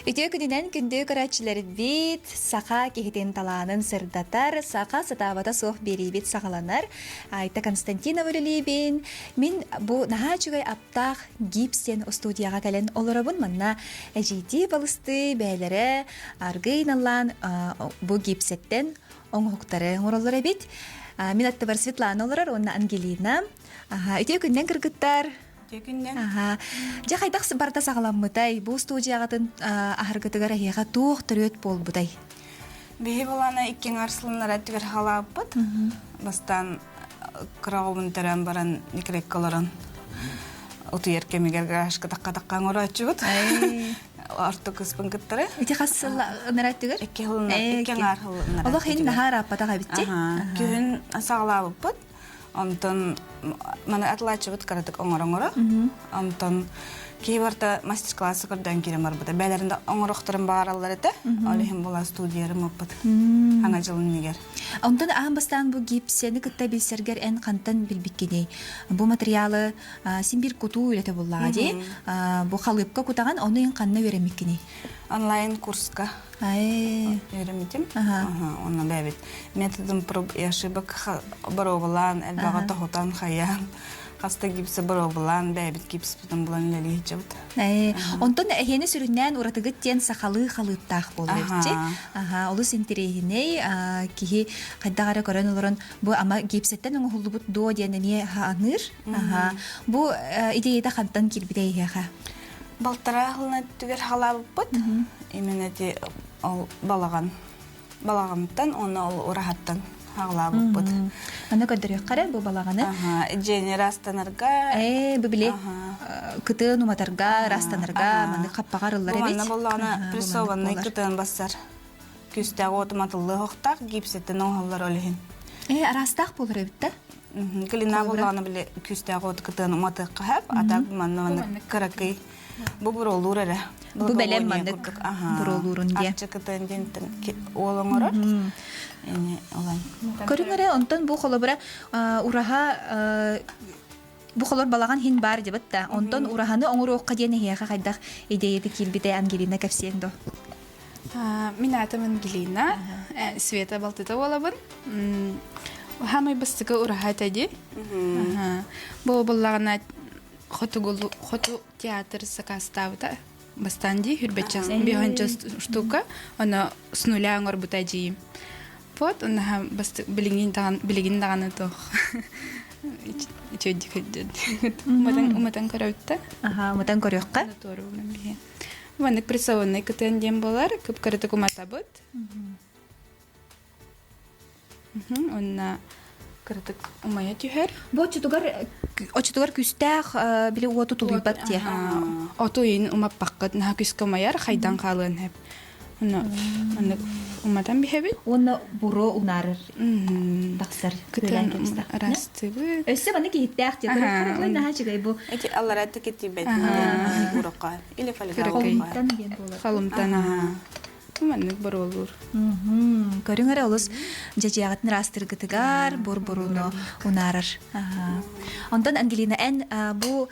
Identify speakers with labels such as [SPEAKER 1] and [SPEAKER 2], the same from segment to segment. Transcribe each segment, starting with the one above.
[SPEAKER 1] Үтүө күнүнэн күндү көрөөччүлэрбит, саха киһитин талаанын сырдатар, саха сатаабата суох биэриибит саҕаланар. Айта Константинова үлэлиибин. Мин бу наһаа үчүгэй аптаах гипс диэн устуудьуйаҕа кэлэн олоробун. Манна эдьиийдии балыстыы бэйэлэрэ аргыый наллаан бу гипсэттэн оҥоһуктары оҥороллор эбит. Мин аттыбар Светлана олорор уонна Ангелина. Үтүө күннэн кыргыттар.
[SPEAKER 2] Үтүө күннэн.
[SPEAKER 1] Аха. Дьэ хайдах барыта саҕаламмытай? Бу студияҕытын аһаргытыгар эһиэхэ туох төрүөт буолбутай?
[SPEAKER 2] Биһи булана иккиҥ арсылыннара түгэр халааппыт. Бастаан кыраҕыбын төрөөн баран декреккэ олорон утуйар кэмигэр гаражка такка-такка оҥорооччубут. Орто кыспын кыттары.
[SPEAKER 1] Ити хас сыл ынараттыгар?
[SPEAKER 2] Икки хылына, икки аҥаар хыл
[SPEAKER 1] Олох иһин наһаа ырааппатах эбитти.
[SPEAKER 2] Күһүн саҕалаабыппыт. Онтон маны атылааччыбыт кыратык оҥоро-оҥоро. Онтон киһи барыта мастер-классы көрдөөн киирэн барбыта. Бэйэлэрин да оҥорохторун баҕараллар этэ. Ол иһин була студиярым ыппыт. Хаҥа дьылын иннигэр.
[SPEAKER 1] Онтон аан бастаан бу гипсэни кытта билсэргэр эн хантан билбиккиний? Бу материалы син биир кутуу үлэтэ буллаҕа дии. Бу халыыпка кутаҕын, ону эн ханна үөрэммиккиний?
[SPEAKER 2] Онлайн курска үөрэммитим. Онно бэйэбит методом проб и ошибок боруобалаан, элбэҕи тоһутан, хайаан, хаста гипси боруобалаан, бэйэбит гипспитин булан үлэлии сылдьабыт.
[SPEAKER 1] Онтон эһиэни сүрүннээн уратыгыт диэн сахалыы халыыптаах буолар эбитчи. Аха, олус интэриэһинэй киһи хайдах эрэ көрөн олорон бу ама гипсэттэн оҥоһуллубут дуо диэн эмиэ аныыр. Аха, бу идеята хантан киирбитэ эһиэхэ?
[SPEAKER 2] Балтараа сылынан түгэр халаабыппыт. Именно эти ол балаҕан балаҕантан уонна ол ураһаттан хаалаабыппыт.
[SPEAKER 1] Аны көрдөрүөххэ эрэ бу балаҕаны.
[SPEAKER 2] Дьиэни ырастанарга.
[SPEAKER 1] Ээ, бу били кытыан уматарга, ырастанарга маннык хаппаҕар ыллар эбит.
[SPEAKER 2] Манна боллоҕуна прессованный кытыан бассар. Күстээх отуматыллыы оһохтоох гипсэттэн оҥоһуллар ол иһин.
[SPEAKER 1] Ээ, араастаах буолар эбит да?
[SPEAKER 2] Клина боллоҕуна били күстээх от кытыан уматыахха сөп, а так манна маннык кыракый бу буруолуур эрэ.
[SPEAKER 1] Бу бэлэм маннык буруолуурун диэ.
[SPEAKER 2] Арчы кытыан диэнтэн уол оҥорор. Эни олан.
[SPEAKER 1] Көрүҥ эрэ, онтон бу холобура ураһа бу холор балаҕан хин баар дебит да. Онтон ураһаны оҥоруохха диэн эһиэхэ хайдах идеята киирбитэ Ангелина кэпсиэҥ до.
[SPEAKER 3] Мин аатым Ангелина, Света балтыта буолабын. Хаамай бастакы ураһа этэ дии. Бу буллаҕына хотугулу хоту театр сакаастаабыта. Бастаан дии хүрбэччэ биһонча штука, оно с нуля оҥорбута дии. Вот, онно билигин даҕаны билигин даҕаны туох үчүгэйдик уматан уматан көрөбүттэ.
[SPEAKER 1] Аха, уматан көрүөххэ.
[SPEAKER 3] Маннык прессованный кытыан диэн буолар, кып-кыратык уматабыт. Уонна кыратык умайа түһэр.
[SPEAKER 1] Бу оччотугар оччотугар күүстээх били уоту тулуйбат диэ.
[SPEAKER 3] Оту ыйын умаппаккыт наһаа күүскэ умайар, хайдан хаалыан сөп. Онно маннык уматан биһэбит.
[SPEAKER 1] Уонна буруо унаарар тахсар
[SPEAKER 3] Кытыан ырастыбыт.
[SPEAKER 1] Өссө маннык иһиттээх диэ. Көрөххө наһаа үчүгэй бу.
[SPEAKER 2] Эти аллара тикитибет урокка или фольга.
[SPEAKER 1] Холумтан диэн буолар.
[SPEAKER 3] Холумтан маннык боруолуур.
[SPEAKER 1] Көрүҥ эрэ олус дьэдьиэҕитин ыраастыргытыгар бур-буруну унаарар. Онтон Ангелина эн бу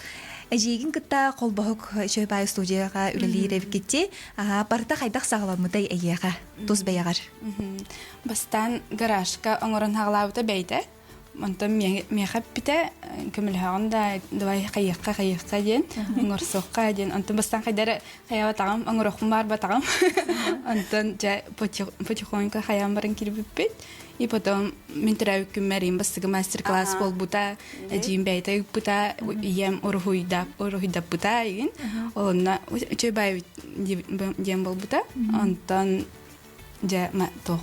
[SPEAKER 1] эдьиийгин кытта холбоһук үчүгэй баай студияҕа үлэлиир эбиккитти. Барыта хайдах саҕаламмытай эйиэхэ тус бэйэҕэр?
[SPEAKER 3] Бастаан гаражка оҥорон хаҕалаабыта бэйэтэ. Онтон миэхэ эппитэ көмөлөһөҕүн да давай хайыахха хайыахха диэн оҥорсуохха диэн. Онтон бастаан хайдары хайаабатаҕым оҥоруохпун баарбатаҕым. Онтон дьэ потихоньку хайаан баран киирбиппит. И потом мин төрөөбүт күммэр ийэм бастакы мастер-класс буолбута, эдьиийим бэйэтэ ыыппыта, ийэм уруһуйдаппыта игин. Онно үчүгэй баайбыт диэн буолбута. Онтон дьэ туох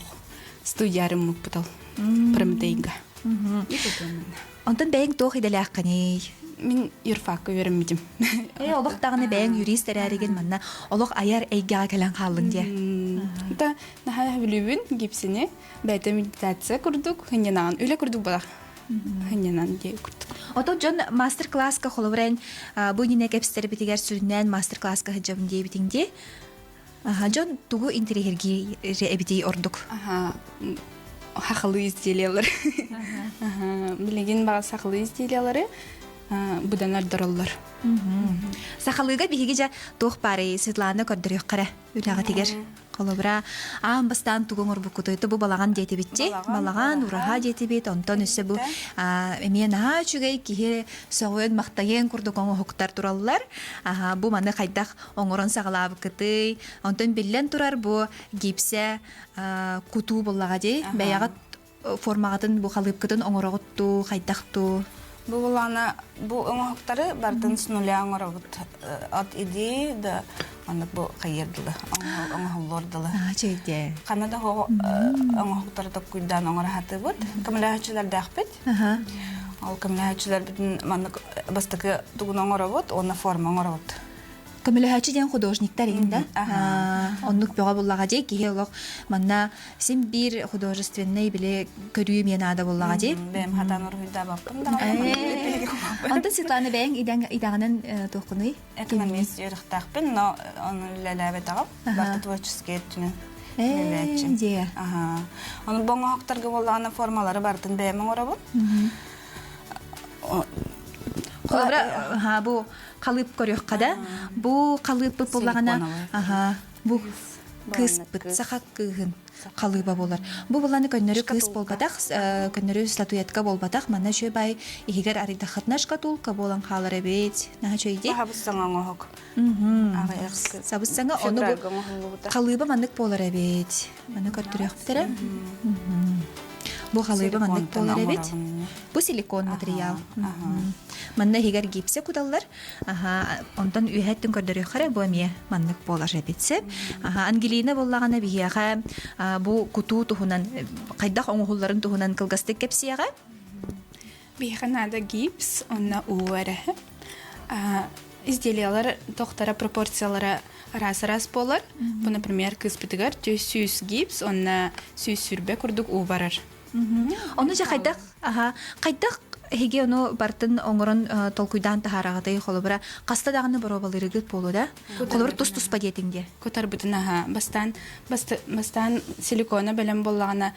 [SPEAKER 3] студиярыммыппыт ол Прометейга.
[SPEAKER 1] Онтон бэйэҥ туох идэлээххиний?
[SPEAKER 3] Мин юрфакка үөрэммитим.
[SPEAKER 1] Ээ, олох даҕаны бэйэҥ юрист эрээригин манна олох айар эйгэҕэ кэлэн хааллыҥ диэ.
[SPEAKER 3] Да, наһаа сөбүлүүбүн гипсини. Бэйэтэ медитация курдук, хынньанаан, үлэ курдук буолар. Хынньанан диэ курдук.
[SPEAKER 1] Отон дьон мастер-класска холобура эн бу иннинэ кэпсэтэрбитигэр сүрүннээн мастер-класска сылдьабын диэбитиҥ дии. Дьон тугу интэриэһиргиир эбитий ордук?
[SPEAKER 3] Хахалы изделиялары. Билигин баҕа сахалыы изделиялары. быдан ордороллор.
[SPEAKER 1] Сахалыыга биһиги дьэ туох баарый Светлана көрдөрүөххэ үлэҕитигэр. Холобура, аан бастаан тугу оҥорбуккутуй? Бу балаҕан диэтибитчи. Балаҕан, ураһа диэтибит. Онтон өссө бу эмиэ наһаа үчүгэй киһи сөҕүөн, махтайыан курдук оҥоһуктар тураллар. Бу маны хайдах оҥорон саҕалаабыккытый? Онтон биллэн турар бу гипсэ кутуу буллаҕа дии. Бэйэҕит формаҕытын бу халыыпкытын оҥороҕут дуу, хайдах дуу?
[SPEAKER 2] Бу булаана бу оҥоһуктары бартын с нуля оҥоробут от идеи да маннык бу хайыр дылы оҥоһуллуор дылы.
[SPEAKER 1] Чэйдэ.
[SPEAKER 2] Ханна да оҥоһуктары токкуйдаан оҥоро сатыыбыт. Көмөлөһөөччүлэрдээхпит. Ол көмөлөһөөччүлэрбитин маннык бастакы тугун оҥоробут уонна форма оҥоробут.
[SPEAKER 1] Көмөлөһөөччү диэн художниктар иһин да оннук бөҕө буллаҕа дии киһи олох манна син биир художественнай били көрүү эмиэ наада буллаҕа дии.
[SPEAKER 2] Бэйэм хатан уруһуйдаабаппын да.
[SPEAKER 1] Онтон Светлана бэйэҥ идэҕинэн туоххунуй?
[SPEAKER 2] Экономист үөрэхтээхпин, но ону үлэлээбэтэҕим. Барыта творческий өттүнэн үлэлээччим.
[SPEAKER 1] Дьиэ.
[SPEAKER 2] Ону боҥоһуктарга буоллаҕына формалары барытын бэйэм оҥоробун.
[SPEAKER 1] Холобура, бу халыып көрүөххэ да бу халыыппыт буллаҕына аха бу кыыспыт саха кыыһын халыыба буолар бу буланы көннөрү кыыс буолбатах көннөрү статуэтка буолбатах манна үчүгэй бай иһигэр арыйдаххытына шкатулка буолан хаалар эбит наһаа үчүгэй дии
[SPEAKER 2] сабыс саҥа оҥоһук
[SPEAKER 1] сабыс саҥа ону бу халыыба маннык буолар эбит маны көрдөрүөхтэрэ бу халыыба маннык буолар эбит Бу силикон материал. Манна иһигэр гипсэ куталлар. Онтон үөһэттэн көрдөрүөххэ бу эмиэ маннык буолар эбит. Ангелина буоллаҕына биһиэхэ бу кутуу туһунан хайдах оҥоһулларын туһунан кылгастык кэпсиэҕэ.
[SPEAKER 3] Биһиэхэ наада гипс, онно уу эрэ. Изделиялар тохтара пропорциялара араас-араас буолар. Бу, например, кыыспытыгар 100 гипс, онно 120 курдук уу барар.
[SPEAKER 1] Ону дьэ хайдах аха хайдах эһиги ону бартын оҥорон толкуйдаан таһаараҕытый холобура хаста даҕаны боруобалыырыгыт буолуо да холобур тус-туспа диэтиҥ диэ
[SPEAKER 3] Кутарбытын аха бастаан бастаан силикона бэлэм буоллаҕына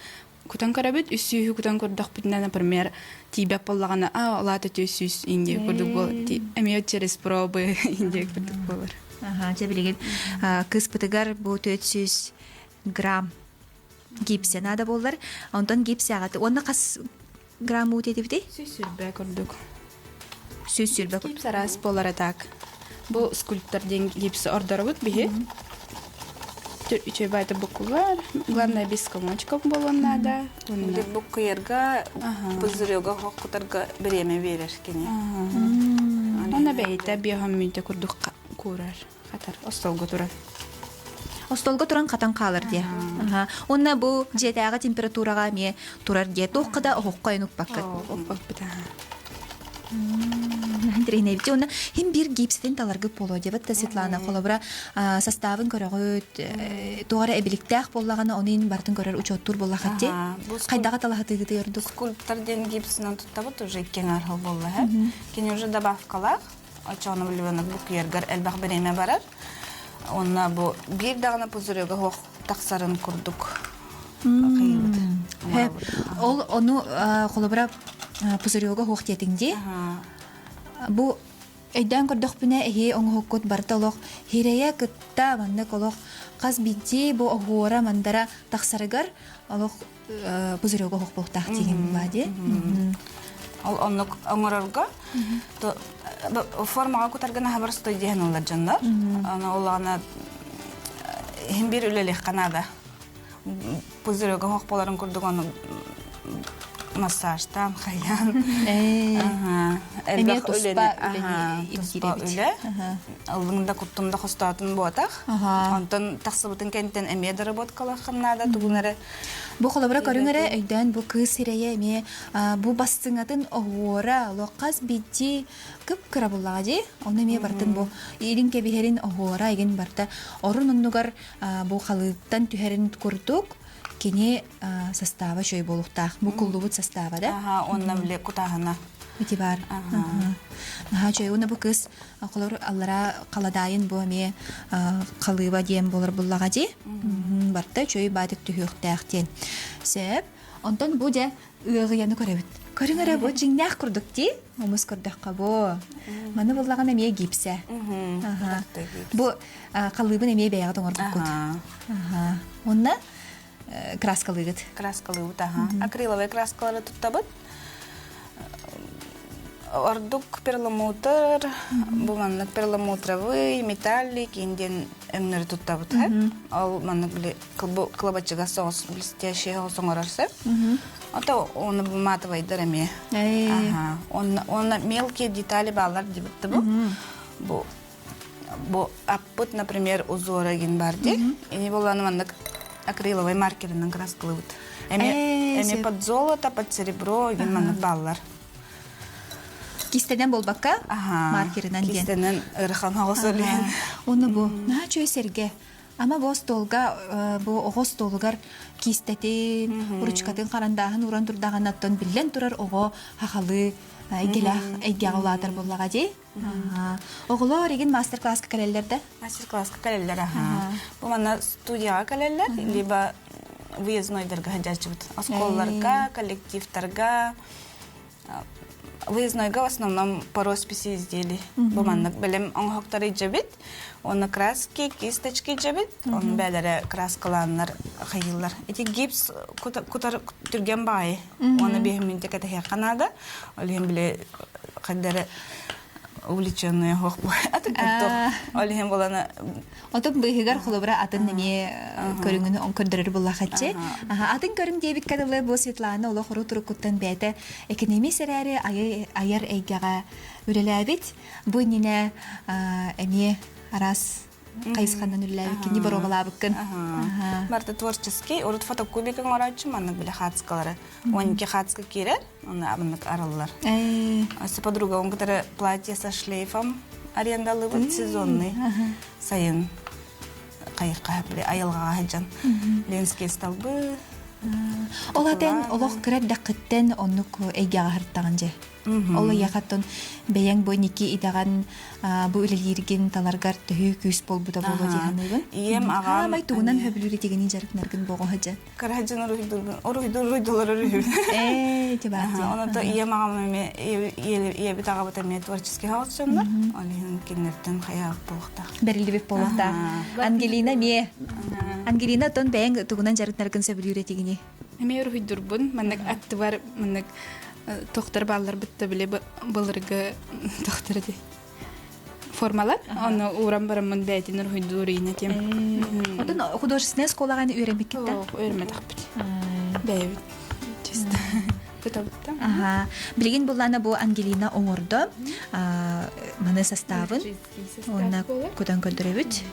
[SPEAKER 3] кутан көрөбүт үс сүүһү кутан көрдөхпүтүнэ например тиийбэт буоллаҕына а олаата түс сүүс индия курдук буол эмиэ через пробы индия курдук буолар
[SPEAKER 1] аха дьэ билигин кыыспытыгар бу 400 грамм гипсэ наада буоллар онтон гипсэҕэ уонна хас грамм уу диэтибитий
[SPEAKER 3] 120 курдук
[SPEAKER 1] 120
[SPEAKER 3] гипс араас буолара так бу скульптор диэн гипс ордоробут биһи үчүгэй баайта буккулар главное без комочков буолуон наада
[SPEAKER 2] буккуйарга пузырёга хоккутарга бириэмэ биэрэр кини
[SPEAKER 3] онно бэйэтэ биэһон мүнтэ курдук куурар Хатар остолго туран.
[SPEAKER 1] Остолго туран хатан хаалар диэ. Уонна бу дьиэтээҕи температураҕа эмиэ турар диэ. Туохха да оһоххо укпаккыт.
[SPEAKER 3] Укпаппыт
[SPEAKER 1] Интэриэһинэйбит. Уонна хим биир гипситин таларгыт буолуо диэбит да Светлана холобура составын көрөҕүт, туох эрэ эбиликтээх буоллаҕына ону ин барытын көрөр учуоттуур буоллаххыт дии. Хайдаҕа талаһытыыгытый ордук?
[SPEAKER 2] Скульптор диэн гипсинэн туттабыт уже икки аҥаар буолла. Кини уже добавкалаах. Оччоҕуна билбэнок букуйаргар элбэх бириэмэ барар. Уонна бу биир даҕаны пузырёга суох тахсарын курдук кыйыбыт.
[SPEAKER 1] Ол ону холобура пузырёга суох диэтиҥ дии. Бу өйдөөн көрдөхпүнэ эһи оҥоһуккут барыта олох хирэйэ кытта маннык олох хас биирдии бу оһуора мандара тахсарыгар олох пузырёга оһох буолтаах диигин булаа дии.
[SPEAKER 2] Ол оннук оҥорорго формаҕа кутарга наһаа боростуой диэн ыллар дьоннор. Аны улаана иһин биир үлэлиэххэ наада. Пузырёга оһох буоларын курдук ону массажтаан хайаан
[SPEAKER 1] элбэх туспа
[SPEAKER 2] туспа үлэ ыллыҥ да куттум да хостоотун буотах онтон тахсыбытын кэнниттэн эмиэ доработкалаххын наада тугун эрэ
[SPEAKER 1] Бу холобура көрүҥ эрэ өйдөөн бу кыыс сирэйэ эмиэ бу бастыҥатын оһуора олох хас биирдии кып-кыра буллаҕа дии. Ону эмиэ барытын бу илин кэбиһэрин оһуора игин барыта орун оннугар бу халыыптан түһэрин курдук кини состава үчүгэй буолуохтаах. Бу куллубут состава да.
[SPEAKER 2] Аха, онно били кутааһына.
[SPEAKER 1] Ити бар. Наһаа үчүгэй. Уонна бу кыыс Холор аллара халадаайын бу эмиэ халыыба диэн буолар буллаҕа дии. Барта үчүгэй баатык түһүөхтээх диэн. Сөп. Онтон бу дьэ ыаҕыйаны көрөбүт. Көрүҥ эрэ бу дьиҥнээх курдук дии. Омус көрдөххө бу. Маны буллаҕына эмиэ гипсэ. Бу халыыбын эмиэ бэйэҕит оҥорбуккут. Уонна краскалыыгыт.
[SPEAKER 2] Краскалыыбыт, аха. Акриловай краскалары туттабыт. Ордук перламутр, бу маннык перламутровый, металлик индиэн өҥнөрү туттабыт. Ол маннык били кылабачыгас соҕус блестящий соҕус оҥорор сөп. Ото оны матовайдар эмиэ. Аха. Онно мелкие детали баалар дибитти бу. Бу бу аппыт, например, узора гин бар ди. Ини болланы маннык акриловый маркеринен краскалыбыт. Эми эми под золото, под серебро гин маннык бааллар.
[SPEAKER 1] Кистэнэн болбакка маркеринен диэн.
[SPEAKER 2] Кистэнэн ырхан оҕосолен.
[SPEAKER 1] Оны бу наһаа чөй сэргэ. Ама бу остуолга бу оҕо остуолугар киистэтин, ручкатын харандааһын ууран турдаҕына оттон биллэн турар оҕо хахалы эйгэлээх эйгэҕэ улаатар буоллаҕа дии. Оҕолор игин мастер-класска кэлэллэр да?
[SPEAKER 2] Мастер-класска кэлэллэр, аха. Бу манна студияҕа кэлэллэр, либо выезднойдарга сылдьааччыбыт. Оскуолаларга, коллективтарга, Выезднойга в основном по росписи изделий. Бу маннык бэлэм оҥоһуктары дьэбит, уонна краски, кисточки дьэбит, онно бээлэрэ краскалааннар хайыыллар. Ити гипс кутар түргэн баайы. Уонна биэһиминтэ кэтэһиэххэ наада. Ол иһин били хайдары увлеченные хоох атын Ол иһин булана
[SPEAKER 1] Отон быыһыгар холобура атын эмиэ көрүҥүн көрдөрөр буллахаччы. Атын көрүҥ диэбиккэ дылы бу Светлана олох урут уруккуттан бэйэтэ экономист эрээри айар эйгэҕэ үлэлээбит. Бу иннинэ эмиэ араас хайысханан үлэлээбит кини боруобалаабыккын.
[SPEAKER 2] Барыта творческий. Урут фотокубик оҥорооччу маннык били хаацкалары. 12 хаацка киирэр, онно маннык арыллар. Өссө подруга он кытары платье со шлейфом арендалыыбыт сезонный сайын хайыкка били айылҕаҕа сылдьан Ленские столбы
[SPEAKER 1] Ол атен олох кыра эрдэххиттэн оннук эйгэҕэ сырыттаҕын дьэ. Ол ыйахаттан бэйэҥ бу ники идэҕэн бу үлэлииргин таларгар төһүү күүс буолбута буолуо дии саныыбын.
[SPEAKER 2] Ийэм, аҕам
[SPEAKER 1] Аамай тугунан хөбүлүүр этигини дьарыктанаргын буоҕа дьэ.
[SPEAKER 2] Кыраһдьын уруһуйдуурбун уруһуйдуур уруһуйдуулар уруһуйбун.
[SPEAKER 1] Ээ, ти баар дии.
[SPEAKER 2] Онон ийэм аҕам эмиэ ийэбит аҕабыт эмиэ творческий хаалчаннар. Ол иһин кинилэртэн хайаах буолуохтаах.
[SPEAKER 1] Бэриллибит буолуохтаах. Ангелина эмиэ. Ангелина оттон бэйэҥ тугунан дьарыктанаргын сөбүлүүр этигини?
[SPEAKER 3] Эмиэ уруһуйдуурбун. Маннык аттыбар маннык тохтор баалларбыт да били былыргы тохтор ди формалар. Ону ууран бараммын бэйэтин уруһуйдуур иинэ тем.
[SPEAKER 1] Отон художественная школаҕа үөрэммиккит да?
[SPEAKER 3] Үөрэммэтэхпит. Бэйэбит чисто кытабытта.
[SPEAKER 1] Аха. Билигин буллаана бу Ангелина оҥордо. Маны составын уонна кутан көрдөрөбүт.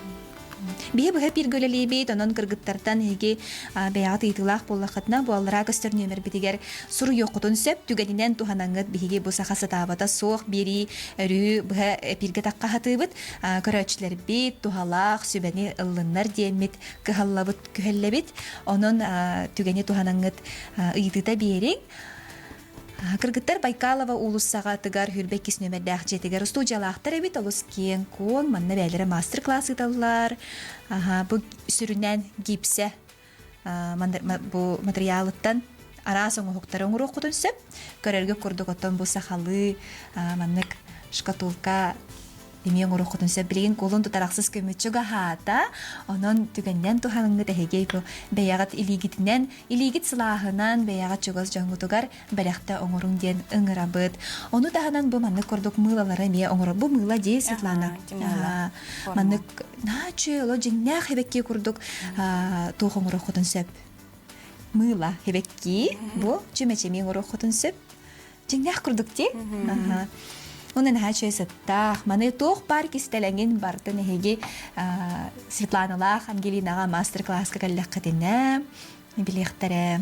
[SPEAKER 1] Биһи быһа бииргэ үлэлиибит, онон кыргыттартан эһиги бэйэҕит ыйытыылаах буоллаххытына, бу аллараа көстөр нүөмэрбитигэр суруйуоххутун сөп. Түгэнинэн туһанаҥҥыт биһиги бу саха сатаабата суох биэрии өрүү быһа эпииргэ таххаһатыыбыт. Көрөөччүлэрбит туһалаах сүбэни ыллыннар диэммит кыһаллабыт, күһэллэбит. Онон түгэни туһанаҥҥыт ыйытыыта биэриҥ. Кыргыттар Байкалова уулуссаҕа тыгар Хүрбэ иккис нүөмэрдээх дьиэтигэр устуудьалаахтар эбит, олус киэҥ-куоҥ, манна бэйэлэрэ мастер-класс ыыталлар. Бу сүрүннээн гипсэ бу матырыйаалыттан араас оҥоһуктары оҥоруоххутун сөп. Көрөргө курдук оттон бу сахалыы маннык шкатулка эмиэ оҥоруоххутун сөп. Билигин кулун тутарахсыс көмүт чугаһаата. Онон түгэннэн туһаныҥҥыт эһиги бу бэйэҕит илиигитинэн, илиигит сылааһынан бэйэҕит чугас дьоҥҥутугар бэлэхтэ оҥоруҥ диэн ыҥырабыт. Ону таһынан бу маннык курдук мыылалары эмиэ оҥорор. Бу мыыла дии Светлана. Маннык наачы оло дьиҥнээх эбэкки курдук туох оҥоруоххутун сөп. Мыыла эбэкки бу чүмэчэми оҥоруоххутун сөп. Дьиҥнээх курдук дии. Уонна наһаа үчүгэй сыттаах. Маны туох баар кистэлэҥин барытын эһиги Светланалаах Ангелинаҕа мастер-класска кэллэххитинэ билиэхтэрэ.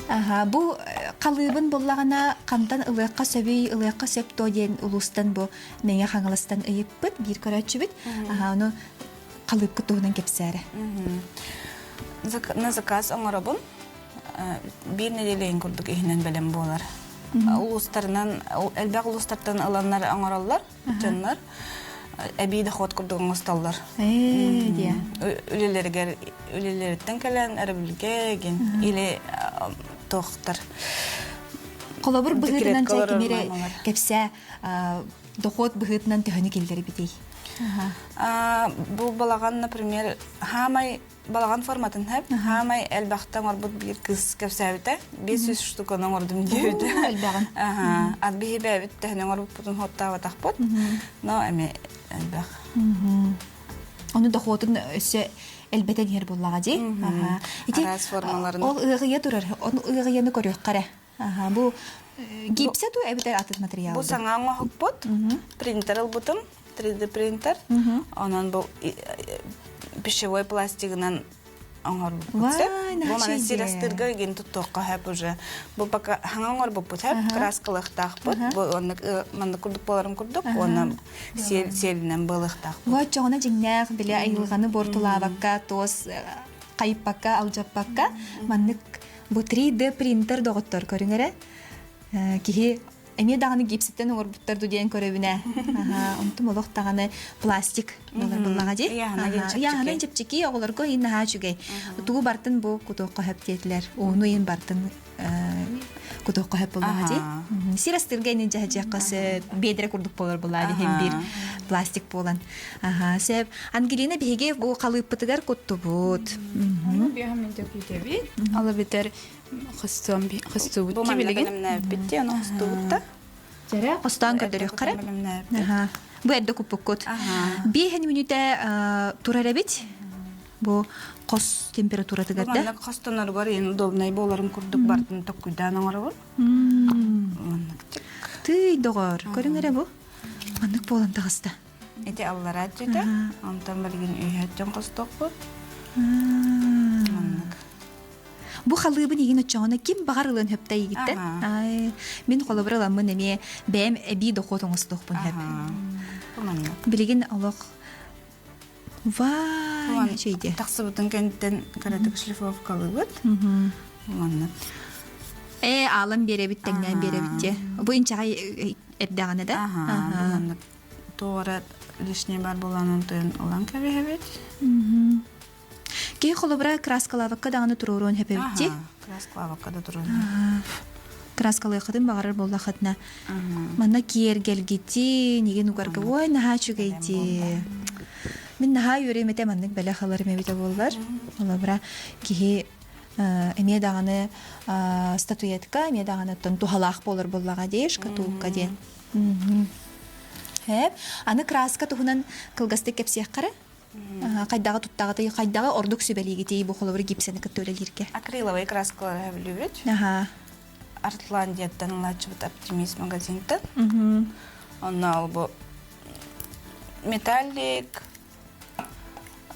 [SPEAKER 1] Аха, бу халыыбын буллаҕына хантан ылыахха сөбүй, ылыахха сөп дуо диэн улуустан бу Мэҥэ Хаҥаластан ыйыппыт биир көрөөччүбүт. Аха, ону халыыпкыт туһунан кэпсээрэ.
[SPEAKER 2] На заказ оҥоробун. Биир нэдиэлэйин курдук иһинэн бэлэм буолар. Улуустарынан, элбэх улуустартан ыланнар оҥороллор дьоннор. Эбии дохуот курдук оҥостоллор. Үлэлэригэр үлэлэриттэн кэлэн өрөбүлгэ или. Туохтар.
[SPEAKER 1] Холобур быһыытынан чай кимире кэпсээ дохуот быһыытынан төһөнү киллэрбитий?
[SPEAKER 2] Бу балаҕан, например, хаамай балаҕан форматын хэп, хаамай элбэхтэ оҥорбут биир кыыс кэпсээбитэ. 500 штуканы оҥордум диэбитэ.
[SPEAKER 1] Элбэҕин.
[SPEAKER 2] Ат биһи бэйэбит төһөнү оҥорбуппутун хуоттаабатахпыт. Но эми элбэх.
[SPEAKER 1] Ону дохуотун өссө элбэтэн иһэр буоллаҕа дии. Ити
[SPEAKER 2] Араас формаларын.
[SPEAKER 1] Ол ыаҕыйа турар. Ону ыаҕыйаны көрүөххэ эрэ. Бу гипсэ дуу эбэтэр атын материал
[SPEAKER 2] Бу саҥа оҥоһукпут. Принтер ылбытым. 3D принтер. Онон бу пищевой пластигынан оҥорбуппут сөп. Бу маны сир астыырга игин туттуохха сөп уже. Бу пока хаҥа оҥорбуппут сөп, краскалыахтаахпыт. Бу оннук маннык курдук буоларын курдук, уонна сиэлинэн буолуохтаахпыт.
[SPEAKER 1] Бу оччоҕуна дьиҥнээх били айылҕаны буортулаабакка, туос хайыппакка, алдьаппакка маннык бу 3D принтер доҕоттор көрүҥ эрэ. Киһи эмиэ даҕаны гипситтэн оҥорбуттар ду диэн көрөбүнэ. Онтум олох даҕаны пластик буолар буллаҕа дии. Ыйааһынан чэпчэки оҕолорго иин наһаа үчүгэй. Тугу бартын бу кутуохха хөп диэтилэр. Ууну иин бартын кутуохха хөп буллаҕа дии. Сир астырга ини дьаһадьыахха сөп биэдэрэ курдук буолар буллаҕа дии биир пластик буолан. Аха, сөп. Ангелина биһиги бу халыыппытыгар куттубут.
[SPEAKER 3] Ону биэһэ мен төкүүтэбит. Ала битэр Хостуом хостуубут
[SPEAKER 2] Бу манна
[SPEAKER 3] билигин.
[SPEAKER 2] бэлэмнээбиппит дии, ону хостуубут да.
[SPEAKER 1] Дьэрэ, хостоон көрдөрүөххэ эрэ.
[SPEAKER 2] Бэлэмнээбиппит.
[SPEAKER 1] Бу эрдэ куппуккут.
[SPEAKER 2] Аха.
[SPEAKER 1] Биэһин мүнүүтэ турар эбит. Бу хос температуратыгар
[SPEAKER 2] Бу
[SPEAKER 1] да.
[SPEAKER 2] манна хостоноругар иин удобнай буоларын курдук бартын токкуйдаан оҥоробун. Маннык
[SPEAKER 1] Тый доҕор, көрүҥ эрэ бу. Маннык буолан таҕыста.
[SPEAKER 2] Ити аллараа өттүтэ, онтон билигин үөһэ өттүн хостуохпут. Маннык.
[SPEAKER 1] Бу халыыбын игин оччоҕуна ким баҕар ылыан сөптө игиттэн. Мин холобур ыламмын эмиэ бэйэм эбии дохуот оҥостуохпун сөп. Билигин олох вай чэйде.
[SPEAKER 2] Тахсыбытын кэнниттэн кыратык шлифовкалыыбыт. Маннык.
[SPEAKER 1] Ээ, аалан биэрэбит, тэҥнээн биэрэбит дьэ. Бу инчэҕэй эрдэҕинэ да.
[SPEAKER 2] Маннык туора лишний бар буолан тыын ылан кэбиһэбит.
[SPEAKER 1] Киһи холобура краскалаабакка даҕаны туруоруон сөп эбит дии.
[SPEAKER 2] Краскалаабакка да туруон.
[SPEAKER 1] Краскалыаххытын баҕарар буоллаххытына. Манна киэргэлгитин, игин угарга ой наһаа үчүгэй дии. Мин наһаа үөрүөм этэ маннык бэлэх ыларым эбитэ буоллар. Холобура киһи эмиэ даҕаны статуэтка, эмиэ даҕаны оттон туһалаах буолар буоллаҕа дии, шкатулка диэн. Хэп. Аны краска туһунан кылгастык кэпсиэххэ эрэ. Хайдаҕы туттаҕытый, хайдаҕы ордук сүбэлиигитий бу холобур гипсэни кытта үлэлииргэ?
[SPEAKER 2] Акриловай краскалары сөбүлүүбүт.
[SPEAKER 1] Аха.
[SPEAKER 2] Артландияттан ылааччыбыт Оптимист магазинтан. Онно ол бу металлик,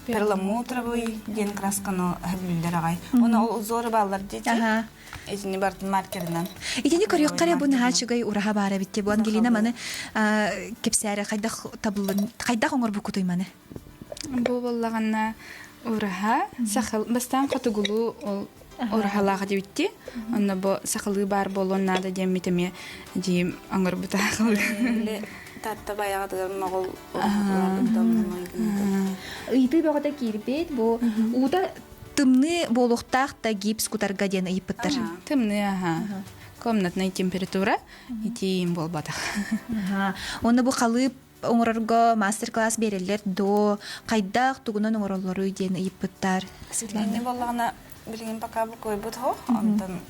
[SPEAKER 2] перламутровый диэн красканы сөбүлүүллэр аҕай. Оны ол узоры бааллар диэти.
[SPEAKER 1] Аха.
[SPEAKER 2] Итини бартын маркерынан.
[SPEAKER 1] Итини көрүөххэ эрэ бу наһаа үчүгэй ураһа баар эбит бу Ангелина маны кэпсээрэ хайдах табыллын хайдах оҥорбуккутуй маны?
[SPEAKER 3] Бу буоллаҕына ураһа сахал бастаан хотугулуу ол ураһалаах диэбитти. Онно бу сахалыы баар буолуон наада диэммит эмиэ дьиим оҥорбута
[SPEAKER 2] Били Таатта байаҕатыгар моҕол
[SPEAKER 1] Ыйытыы бөҕөтө киирбит бу уута тымныы буолуохтаах да гипс кутарга диэн ыйыппыттар.
[SPEAKER 3] Тымныы аха. Комнатная температура итиим буолбатах.
[SPEAKER 1] Уонна бу халыып оҥорорго мастер-класс биэрэллэр дуо? Хайдах тугунан оҥороллоруй диэн ыйыппыттар. Светлана.
[SPEAKER 2] Инни буоллаҕына билигин пока букуйбут хоһ. Онтон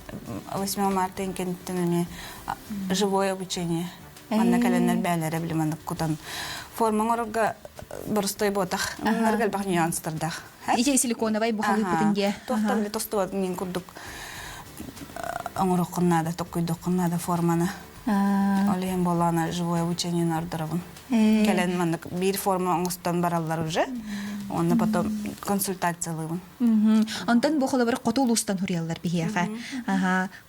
[SPEAKER 2] 8 марта кэнниттэн эмиэ живое обучение Манна кэлэннэр бээлэрэ били маннык кутан форма оҥорорго боростой буотах. Оннорго элбэх нюанстардаах.
[SPEAKER 1] Ити силиконовай бу халыыппытын дии.
[SPEAKER 2] Туохтан били тостубат мин курдук оҥоруоххун наада, токкуйдуоххун наада форманы. Ол иһин буоллаҕына живое обучение ордоробун. Кэлэн маннык биир форма оҥостон бараллар уже. Уонна потом консультациялыыбын.
[SPEAKER 1] Онтон бу холобур хоту улуустан суруйаллар биһиэхэ.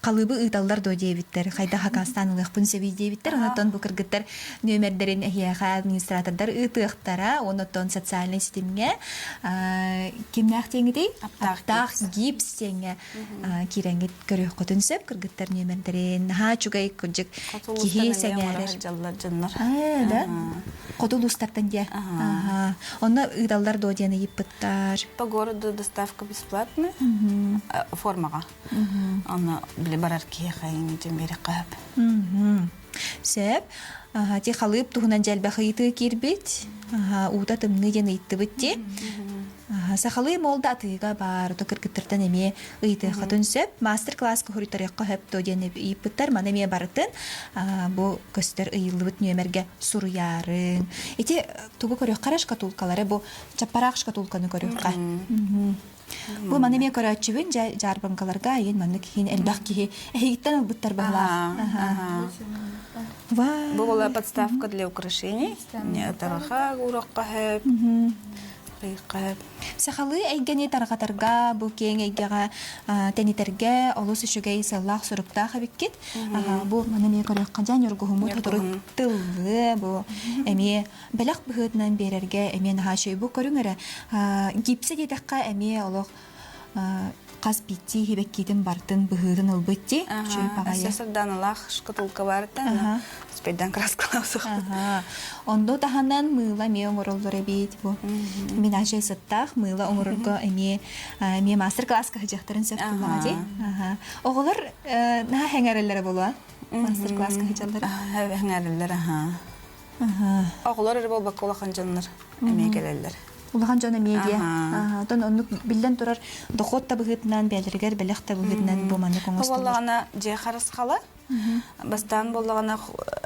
[SPEAKER 1] Халыыбы ыыталлар дуо диэбиттэр, хайдах акаастаан ылыахпын сөбүй диэбиттэр. Онтон бу кыргыттар нүөмэрдэрин эһиэхэ администратордар ыытыахтара. Онтон социальнай ситимҥэ кимнээх диэҥитий? Аптаах гипс диэҥҥэ киирэҥҥит көрүөххүтүн сөп кыргыттар нүөмэрдэрин. Наһаа үчүгэй кырдьык. Киһи сэҥээрэр.
[SPEAKER 2] Дьаллар дьоннор.
[SPEAKER 1] Аа, да? Хоту улуустартан диэ. Аха. Онно ыыталлар дуо диэн ыйыппыттар.
[SPEAKER 2] По городу доставка бесплатная формаҕа. Онно били барар киһиэхэ иҥитин биэриэххэ сөп.
[SPEAKER 1] Сөп. Ти халыып туһунан дьэлбэх ыйытыы киирбит. Уута тымныы диэн ыйыттыбыт дии. Сахалыы молда атыыга баар, ото кыргыттартан эмиэ ыйытыаххытын сөп. Мастер-класска хоруйтарыахха сөп дуо диэн ыйыппыттар. Маны эмиэ барытын бу көстөр ыйыллыбыт нүөмэргэ суруйаарыҥ. Ити тугу көрүөххэ эрэ шкатулкалары бу чаппараах шкатулканы көрүөххэ. Бу маны эмиэ көрөөччүбүн дьэ дьаарбаҥкаларга айын маннык иһин элбэх киһи эһигиттэн ылбыттар быһылаах.
[SPEAKER 2] Бу была подставка для украшений. Тараха уурахха хөп.
[SPEAKER 1] Сахалыы эйгэни тарҕатарга, бу киэҥ эйгэҕэ тэнитэргэ олус үчүгэй сыаллаах-соруктаах эбиккит. Бу маны эмиэ көрүөххэ дьэ ньургуһуммут сотору тыллыа бу эмиэ бэлэх быһыытынан биэрэргэ эмиэ наһаа үчүгэй. Бу көрүҥ эрэ гипсэ диэтэххэ эмиэ олох хас биирдии хибэккиитин бартын быһыытын ылбыт дии. Үчүгэй баҕайы.
[SPEAKER 2] Өссө сарданалаах шкатулка баарыттан спейдан краскалаах
[SPEAKER 1] Онно таһынан мыыла эмиэ оҥороллор эбит бу. Мин ачай сыттаах мыыла оҥорорго эмиэ эмиэ мастер-класска сылдьыахтарын сөп буоллаҕа дии. Оҕолор наһаа хэҥэрэллэрэ буолуо мастер-класска сылдьаллар.
[SPEAKER 2] Хэҥэрэллэр аха. Оҕолор эрэ буолбакка улахан дьоннор эмиэ кэлэллэр.
[SPEAKER 1] Улахан дьон эмиэ диэ. Оттон оннук биллэн турар дохуот да быһыытынан бэйэлэригэр бэлэх да быһыытынан бу маннык оҥостоллор.
[SPEAKER 2] Буоллаҕына дьиэ харысхала. Бастаан буоллаҕына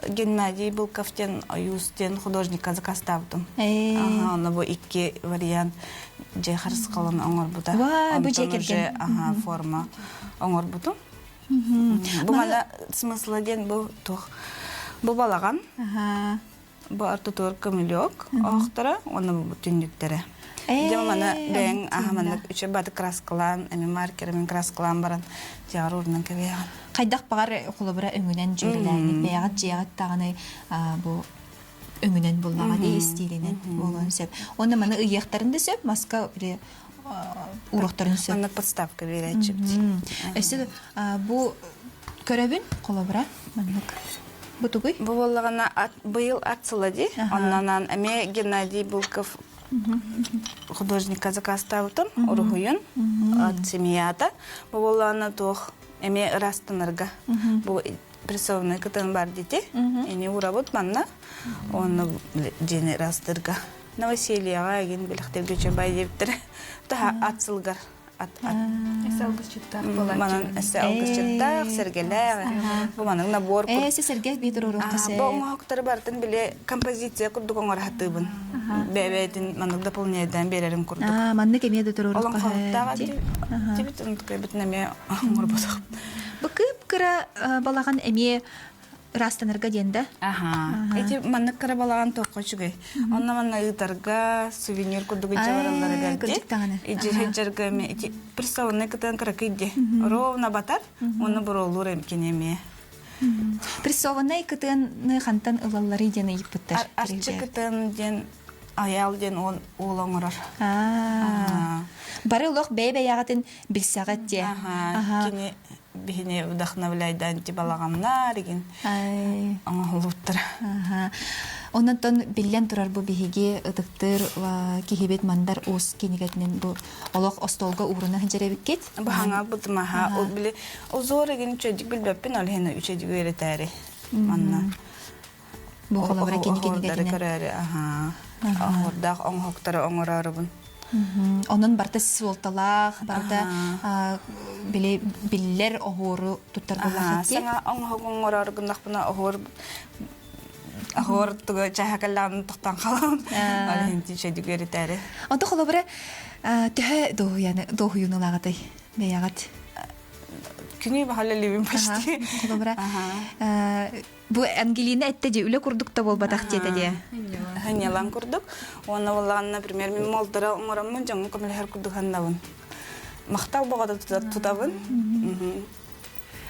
[SPEAKER 2] Геннадий Былков диэн ойуус диэн художникка заказтаабытым. Аха, онно бу икки вариант дьиэ харысхалын оҥорбута.
[SPEAKER 1] Бу дьиэ
[SPEAKER 2] Онтон уже аха форма оҥорбутум. Бу мана смысла диэн бу туох бу балаҕан бу ортотугар көмүлүөк оһохторо уонна бу түннүктэрэ. Дьэ маны бэйэҥ аха маннык үчүгэй баты краскалаан эми маркерымен краскалаан баран дьиэҕэр уурунан кэбиһэҕин.
[SPEAKER 1] Хайдах баҕар холобура өҥүнэн дьүөрэлээҥҥит бэйэҕит дьиэҕит даҕаны бу өҥүнэн буллаҕа дии истиилинэн буолуон сөп. Уонна маны ыйыахтарын да сөп маска уруохтарын сөп.
[SPEAKER 2] Маннык подставка биэрээччибит.
[SPEAKER 1] Өссө бу көрөбүн холобура маннык. Бу тугуй?
[SPEAKER 2] Бу буоллаҕына быйыл ат сыла дии. Оннонан эмиэ Геннадий Былков художникка заказтаабытым уруһуйун от семьята. Бу буоллаҕына туох эмиэ ырастанарга. Бу прессованный кытын бар дити. Эни урабыт манна. Онно дьиэни ырастырга. Новосельеҕа эгин бэлэхтэргэ үчүгэй диэбиттэрэ. Таһа ат сылгар ат ат.
[SPEAKER 3] Эссе алгысчыттаах буолааччы.
[SPEAKER 2] Манан эссе алгысчыттаах, сэргэлээх. Бу манан набор
[SPEAKER 1] Ээ, сэргэ биир уруокка
[SPEAKER 2] Бу оҥоһуктары барытын били композиция курдук оҥоро сатыыбын. Бэйэтин маннык дополняйдаан биэрэрин курдук.
[SPEAKER 1] Маннык эмиэ да туруорукка
[SPEAKER 2] Олоҥхоһуттаах тибит тибит эмиэ оҥорботох.
[SPEAKER 1] Бу кып-кыра балаҕан эмиэ ыраастанарга диэн да?
[SPEAKER 2] Аха. Ити маннык кыра балаҕан туохха үчүгэй. Онно манна ыытарга сувенир курдук илдьэ баралларыгар
[SPEAKER 1] Кырдьык даҕаны.
[SPEAKER 2] Ижи сылдьарга эми ити прессованный кытан кыракый ди. Ровно батар, уонна буруолуур эмкини эмиэ.
[SPEAKER 1] Прессованный кытыаны хантан ылалларый диэн ыйыппыттар.
[SPEAKER 2] Арчы кытын диэн Аял диэн уол оҥорор.
[SPEAKER 1] Бары олох бэйэ-бэйэҕитин билсэҕит диэ.
[SPEAKER 2] Кини биһини вдохновляйдаан ти балаҕаннар игин оҥоһулуттара.
[SPEAKER 1] Онон биллэн турар бу биһиги ытыктыыр киһибит Мандар Уус кинигэтинэн бу олох остуолга ууруна сылдьар эбиккит.
[SPEAKER 2] Баһаҥа бутумаха ол били узор игин үчэдик билбэппин ол иһин үчэдик үөрэтээри манна.
[SPEAKER 1] Бу холобура кини кинигэтинэн.
[SPEAKER 2] көрөөрү аха. Оһуордаах оҥоһуктары оҥороорубун.
[SPEAKER 1] Онон барыта суолталаах, барыта били биллэр оһуору туттар буоллаххыт дии.
[SPEAKER 2] Саҥа оҥоһук оҥороор гыннахпына оһуор оһуор туга чаһакалаан тохтон халан. Ол иһин тиишэдик үөрэтээри.
[SPEAKER 1] Онто холобура төһө дуоһуйаны дуоһуйууну ылаҕытый бэйэҕит?
[SPEAKER 2] Күнү баһа үлэлиибин почти.
[SPEAKER 1] Холобура Бу Ангелина этте дии, үлэ курдук да буолбатах диэтэ дии.
[SPEAKER 2] Ханньалан курдук. Уонна буоллаҕына, например, мин молдора оҥороммун дьоҥҥо көмөлөһөр курдук саннабын. Махтал боҕото тутабын.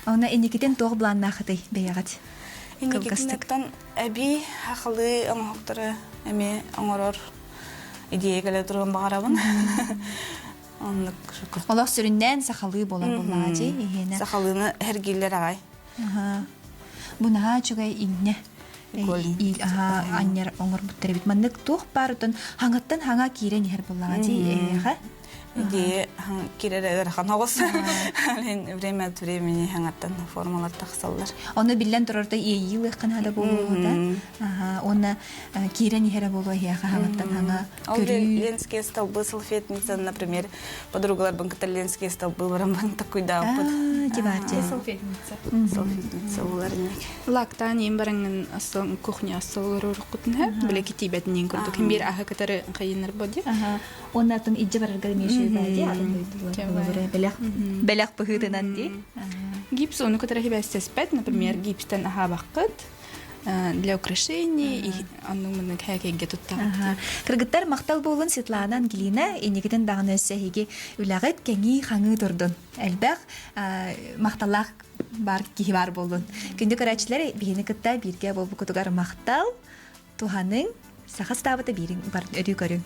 [SPEAKER 1] Онно инникитин туох былааннаахытый бэйэҕит?
[SPEAKER 2] Инникитин эбии хахалыы оҥоһуктары эмиэ оҥорор идея кэлэ туруон баҕарабын. Оннук
[SPEAKER 1] Олох сүрүннээн сахалыы буолар буоллаҕа дии, иһиэнэ.
[SPEAKER 2] Сахалыыны эргиллэр аҕай.
[SPEAKER 1] Бу наһаа үчүгэй иннэ. Анньар оҥорбуттар эбит. Маннык туох баарытын хаҥаттан хаҥа киирэн иһэр буоллаҕа дии эһиэхэ.
[SPEAKER 2] Идея кирэрэ ыарахан оҕус. Время от времени хаҥаттан формалар тахсаллар.
[SPEAKER 1] Ону биллэн турарда иэйии ылыахха наада буолуоҕа. Уонна киирэн иһэрэ буолуо эһиэхэ хаҥаттан хаҥа
[SPEAKER 2] көрүү. Ленские столбы салфетница, например, подругаларбын кытта Ленские столбы баран такуйдааппыт.
[SPEAKER 1] Диварти.
[SPEAKER 3] Салфетница.
[SPEAKER 2] Салфетница булар инник.
[SPEAKER 3] Лактаан иин бараҥын астыл кухня астыл олороруккутун биле китибэтинин курдук ким биир аһы кытары хайынар боди.
[SPEAKER 1] Уонна атын идже барарга мешүй бади атын дойдулар бэлэх бэлэх быһыытынан ди.
[SPEAKER 3] Гипс ону кытары хибэстэспэт, например, гипстен аһаабаккыт для украшений оннук муннук хэкэйгэ туттаҕыт.
[SPEAKER 1] Кыргыттар махтал буолун Светлана Ангелина инникитин даҕаны өссө эһиги үлэҕит кэҥии хаҥыы турдун. Элбэх махталлаах бар киһи бар буоллун. Күндү көрөөччүлэр биһини кытта бииргэ буолбуккутугар махтал. Туһаныҥ, саха ставыта биирин бар өрүү көрүҥ.